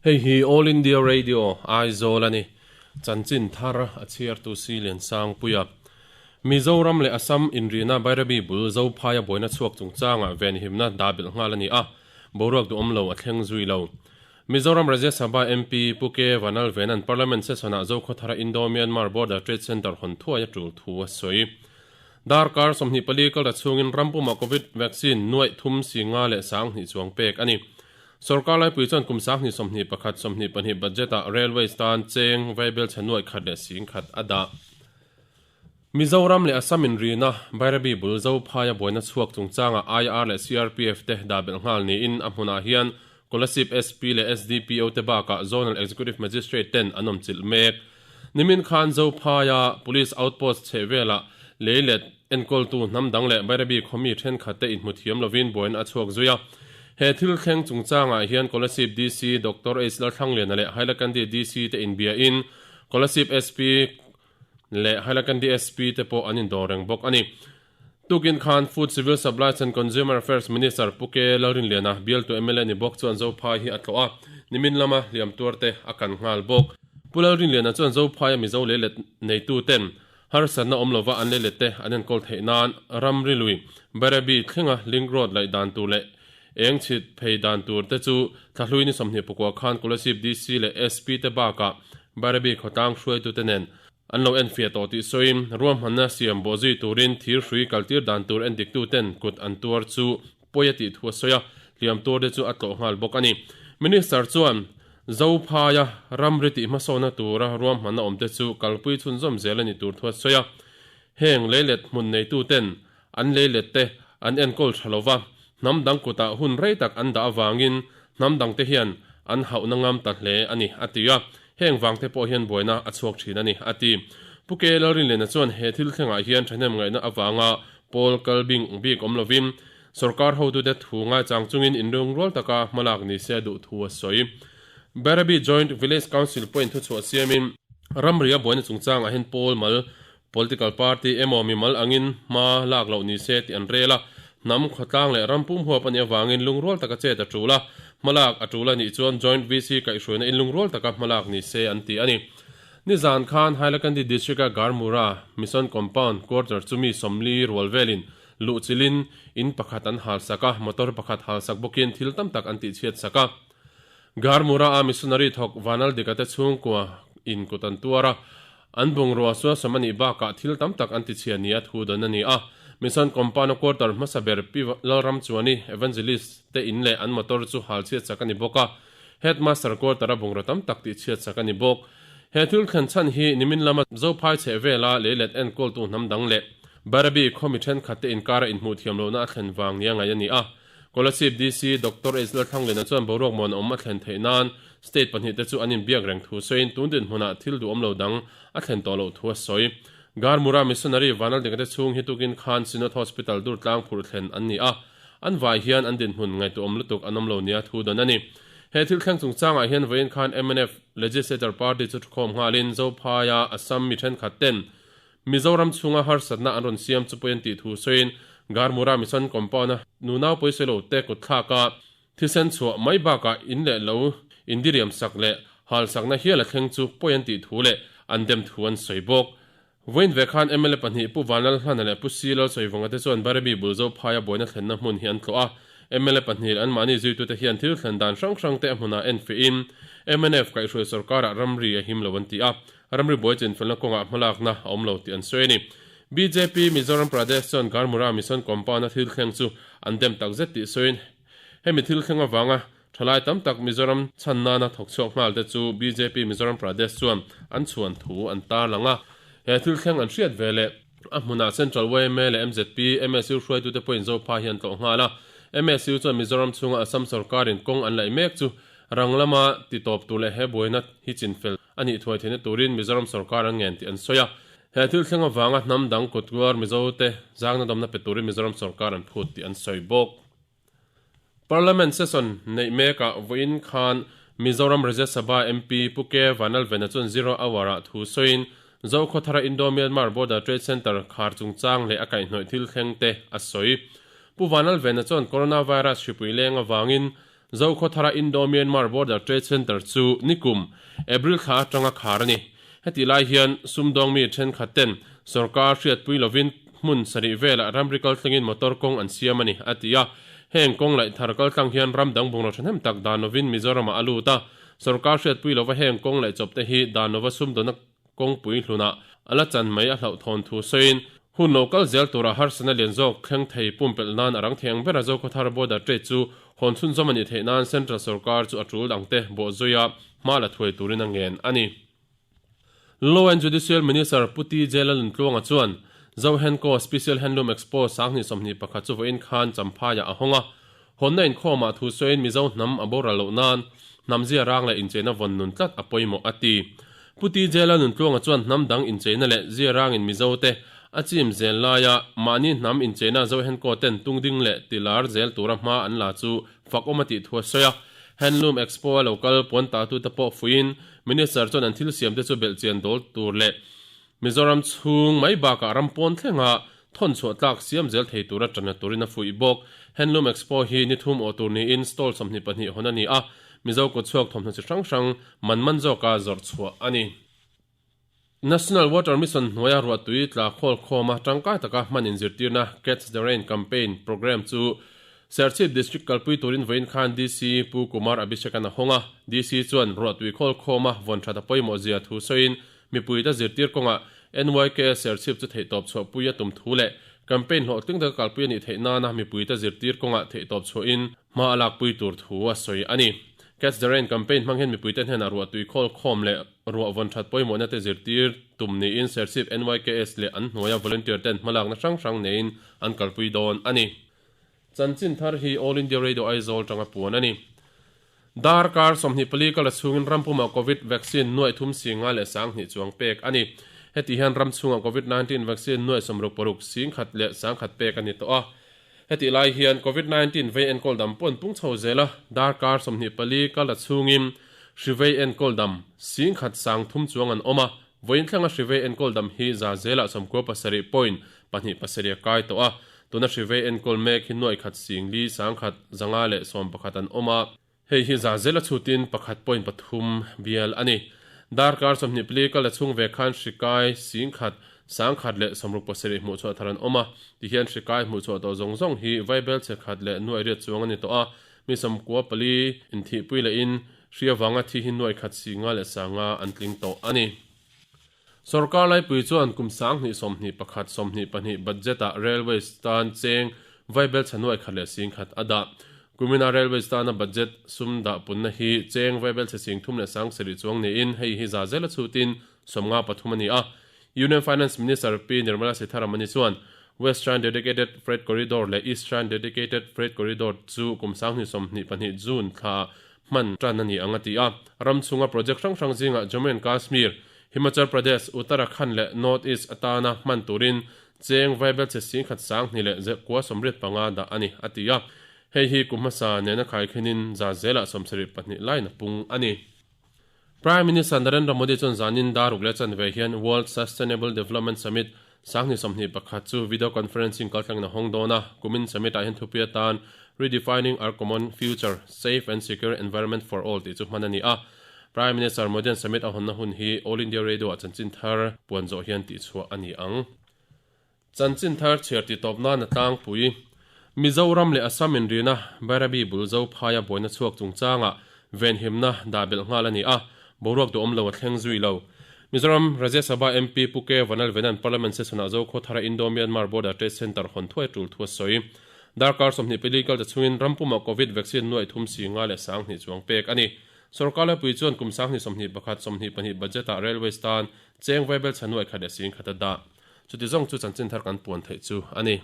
Hei hi All India Radio, Aizawl a ni. Chanchin thar a chhiartu Si Liansangpuia. Mizoram leh Assam inrina Bairabi bul Zophaia buaina chhuak chungchangah venhimna dahbilh nghal a ni a, boruak duhawm lo a thleng zui lo. Mizoram Rajya Sabha MP Pu K Vanlalvena'n Parliament session-ah Zokhawthara Indo-Myanmar Border Trade Centre hawn thuai a tul thu a sawi. Darkar 24 kalta chhungin ram pumah Covid vaccine nuaih thum si nga leh 2000 chuang pek a ni. Sorkar laipui chuan kum 2021, 22 budget-ah Railways tan cheng vaibel chhe nuaih khat leh sing khat a dah. Mizoram leh Assam inrina Bairabi bul Zophaia buaina chhuak chungchangah IR leh CRPF te dah belh nghal niin a hmunah hian Kolasib SP leh SDPO te bakah Zonal Executive Magistrate ten an awmchilh mek. Nimin khan Zophaia Police Outpost chhehvelah lei let enkawltu hnam dang leh Bairabi khawmi thenkhat te inhmu thiam lovin buaina a chhuak zui a. He thil thleng chungchangah hian Kolasib DC Doctor H Lalthlangliana leh Hailakandi DC te inbiain Kolasib SP leh Hailakandi SP te pawh an indawr reng bawk a ni. Tukin khan Food, Civil Supplies and Consumer Affairs Minister Pu K Lalrinliana bialtu mla ni bawk chuan Zophai hi a tlawh a, nimin lama hliam tuar te a kan nghal bawk. Pu Lalrinliana chuan Zophaia Mizo leilet neitu ten harsatna awm lova an leilet te an enkawl theih nan ramri lui Bairabi thlenga link road laih dan tur leh eng chhit phei dan tur te chu thlahlui ni 24 khan Kolasib DC leh SP te bakah Bairabi khawtlang hruaitute nen An lo enfiah tawh tih sawiin ruahmanna siam bawh zui turin thir hrui kaltir dan tur endiktuten kut an tuar chu pawi a tih thu a sawi a, hliam tuarte chu a tlawh nghal bawk a ni. Minister chuan Zophaia ramri tih hmasawna tura ruahmanna awmte chu kalpui chhunzawm zel a ni tur thu a sawi a, heng leilet hmun neituten an leilette an enkawl tha lova, hnam dang kutah hun rei tak an dah avangin hnam dangte hian an hauhna ngam ta hle a ni, a ti a. Heng vangte pawh hian buaina a chhuak thin a ni, a ti. Pu K Lalrinliana chuan he thil thlengah hian thahnem ngaihna avanga pawl kal bing bik awm lovin sorkar hotute thu ngaichang chungin inrungrual taka hmalak ni se duh thu a sawi. Bairabi Joint Village Council pawhin thuchhuah siamin ramria buaina chungchangah hian pawl mal Political party emaw mimal angin hma lak loh ni se tih an rel a, hnam khawtlang leh ram pum huap a nih avangin lungrual taka chet a tul a, hmalak a tul a nih chuan Joint VC kaihhruaina in lungrual taka hmalak ni se an ti a ni. Nizan khan Hailakandi District-a Garmura Mission Compound Quarter chu mi 40 rual velin luhchilhin in pakhat an halsak a, motor pakhat halsak bawkin thil tam tak an tihchhiatsak a. Garmura-a missionary thawk Vanaldika te chhungkua in kut an tuar a, An bungrua suasam a nih bakah thil tam tak an tichhia nia thu dawn a ni a. Mission Compound-a quarter hmasa ber Pi Lalramchuani, Evangelist, te in leh an motor chu hal chhiat sak a ni bawk a. Headmaster quarter-a bungrua tam tak tihchhiat sak a ni bawk. He thil thlen chhan hi nimin lama Zophai chheh vela leilet enkawltu hnam dang leh Bairabi khaw mi thenkhat te inkara inhmuh thiam lohna a thlen vang nia ngaih a ni a. Kolasib DC Doctor H Lalthlangliana chuan boruak muan awm a thlen theih nan state pahnihte chu an inbiak reng thu sawiin tun dinhmunah thil duhawm lo dang a thlen tawh loh thu a sawi. Garmura Missionary Vanaldinga te chhung hi tukin khan Synod Hospital dur tlang phurh thlen an ni a, an vai hian an dinhmun ngaihtuahawm lutuk an awm lo nia thu dawn a ni. He thil thleng chungchangah hian vawiin khan mnf Legislature Party chu thukhawm nghalin Zophaia Assam mi thenkhat ten Mizoram chhunga harsatna an rawn siam chu pawi an tih thu sawiin Garmura Mission Compound-a nunau pawisa lo te kut thlaka thisen chhuah mai bakah in leh lo indiriam sak leh halsakna hial a thleng chu pawi an tih thu leh an dem thu an sawi bawk. Vawiin ve khan mla pahnih Pu Vanlalhlana leh Pu Si Lalsawivunga te chuan Bairabi Bulzo phaia buaina thlenna hmun hi an tlawh a, mla pahnih leh anmahni zuitute hian thil thlen dan hrang hrang te a hmunah enfiahin mnf kaihhruai sorkarah ramri a him lo an ti a, Ramri buai chinfelna kawngah hmalakna a awm lo tih an sawi a ni. Bjp Mizoram Pradesh chuan Garmura Mission Compound-a thil thleng chu an dem tak zet tih sawiin hemi thil thleng avanga thalai tam tak Mizoram chhan nana thawk chhuak nghal te chu bjp Mizoram Pradesh chuan an chhuan thu an tarlang a. He thil thleng an hriat ve leh a hmunah Central yma leh mzp, MSU hruaitute pawhin Zopa hi an tlawh nghal a. MSU chuan Mizoram chhunga Assam sorkarin kawng an laih mek chu rang lama titawp tur leh he buaina hi chinfel a nih thuai theihna turin Mizoram sorkar an ngen tih an sawi a. He thil thleng avanga hnam dang kutkuar Mizote zangna dawmna pe turin Mizoram sorkar an phut tih an sawi bawk. Parliament session neih mekah vawiin khan Mizoram Rajya Sabha MP Pu K Vanlalvena chuan Zero Hour-ah thu sawiin Zokhawthara Indo-Myanmar Border Trade Centre khar chungchang leh a kaihhnawih thil thleng te a sawi. Pu Vanlalvena chuan Coronavirus hripui leng avangin. Zokhawthara Indo-Myanmar Border Trade Centre chu nikum April thla atanga khar a ni. Hetih lai hian sumdawng mi thenkhat ten sorkar hriatpui lovin hmun sarih velah ramri kaltlangin motor kawng an siam a ni, a ti a. Heng kawng laih thar kaltlang hian ram dang bungraw thahnem tak dan lovin Mizoramah a lut a. Sorkar hriatpui lova heng kawng laih chawp te hi dan lova sumdawnna kawngpui hlunah a la chan mai a hlauhthawn thu sawiin, hun lo kal zel tura harsatna lian zawk thleng thei pumpelh nan a rang thei ang bera Zokhawthar Border Trade chu hawn chhunzawm a nih theih nan Central Sorkar chu a tul dangte bawhzuia hma la thuai turin a ngen a ni. Law and Judicial Minister Pu TJ Lalnuntluanga chuan Zohenco Special Handloom Expo 2021 chu vawiin khan Champhaiah a hawng a. Hawnna inkhawmah thu sawiin Mizo hnam a boral loh nan hnam zia rang leh incheina vawn nun tlat a pawimawh a ti. Pu TJ Lalnuntluanga chuan hnam dang incheina leh zia rangin Mizo te a chim zel laia mahni hnam incheina Zohenco ten tungding leh tilar zel tura hma an la chu fakawm a tih thu a sawi a. Handloom Expo a lo kal puan tahtute pawh fuiin Minister chuan an thil siamte chu belhchian dawl tur leh Mizoram chhung mai bakah ram pawn thlenga thawn chhuah tlak siam zel thei tura tanna turin a fuih bawk. Handloom Expo hi ni thum awh tur niin stall 22 hawn a ni a, Mizo kutchhuak thawmhnaw chi hrang hrang man man zawka zawrh chhuah a ni. National Water Mission hnuaia ruahtui tla khawl khawma tangkai taka hman inzirtirna Catch the Rain Campaign programme chu Serchhip District kalpui turin vawiin khan DC Pu Kumar Abhishek-a'n a hawng a. DC chuan ruahtui khawl khawma vawn that a pawimawh zia thu sawiin mipuite zirtir kawngah NYK Serchhip chu theihtawp chhuahpui a tum thu leh campaign hlawhtling taka kalpui a nih theih nana mipuite zirtir kawngah theihtawp chhuahin hma a lakpui tur thu a sawi a ni. Catch the Rain campaign hmang hian mipuite hnenah ruahtui khawl khawm leh Ruah vawn that pawimawhna te zirtir tum niin Serchhip NYKS leh an hnuaia volunteer ten hmalakna hrang hrang neiin an kalpui dawn a ni. Chanchin thar hi All India Radio Aizawl tanga puan a ni. Darkar 24 kal a chhungin ram pumah Covid vaccine nuaih thum singa leh 2000 chuang pek a ni. Heti hian ram chhungah Covid 19 vaccine nuaih 66 singkhat leh 10 pek a ni tawh a. Hetih lai hian Covid 19 vei enkawl dam pawh an pung chho zel a, darkar 24 kal a chhungin hri vei enkawl dam 10,000 30 chuang an awm a, vawiin thlenga hri vei enkawl dam hi za zelah 97 point pahnih pasarih a kai tawh a, tuna hri vei enkawl mek hi nuaih khat singli 10,000 zanga leh 11 an awm a. Hei hi za zela chhutin pakhat point pathum bial a ni. Darkar 24 kal a chhung ve khan hri kai 10,000 10,000 leh 67 hmuh chhuah thar an awm a, tihian hri kai hmuh chhuah tawh zawng zawng hi vaibel chhe khat leh nuaih riat chuang a ni tawh a, mi 94 inthihpui lehin hri avanga thi hi nuaih khat singa leh sanga an tling tawh a ni. Sorkar laipui chuan kum 2021 22 budget-ah Railways tan cheng vaibel chhe nuai khat leh 10,000 a dah. Kumina Railways tana budget sum dah punna hi cheng vaibel chhe 30 leh 70 chuang niin hei hi za zela chhutin 53 a ni a. Union Finance Minister Pi Nirmala Sitharaman-i chuan Western Dedicated Freight Corridor leh Eastern Dedicated Freight Corridor chu kum 2022 June thla hman tan a ni ang a ti a. Ram chhunga project hrang hrang zingah Jammu and Kashmir, Himachal Pradesh, Uttarakhand leh North East atana hman turin cheng vaibel chhe 10,000 20 leh kua 85 dah a ni, a ti a. Hei hi kum hmasa nena khaikhinin za zelah 72 lain a pung a ni. Prime Minister Narendra Modi chuan zanin daruk leh chanve hian World Sustainable Development Summit 2021 chu video conferencing kaltlangin a hawng dawn a, kumin summit-ah hian thupui atan Redefining Our Common Future, Safe and Secure Environment for All tih chu hman a ni a. Prime Minister Modi-a'n summit a hawnna hun hi All India Radio-ah chanchin thar puan zawh hian tihchhuah a ni ang. Chanchin thar chhiar tih tawp nan a tlangpui. Mizoram leh Assam inrina Bairabi bul Zophaia buaina chhuak chungchangah venhimna dah belh nghal a ni a, boruak duhawm lo a thleng zui lo. Mizoram Rajya Sabha MP Pu K Vanlalvenan Parliament session-ah Zokhaw thara Indo-Myanmar Border Trade Centre hawn thuai tul thu a sawi. Darkar 24 kal ta chungin ram pumah Covid vaccine nuaih thum si nga leh 2000 chuang pek a ni. Sorkar laipui chuan kum 2021 22 budget-ah Railways tan cheng vaibel chhe nuaih khat leh 10,000 a dah. Chuti zawng chu chanchin thar kan puan theih chu a ni.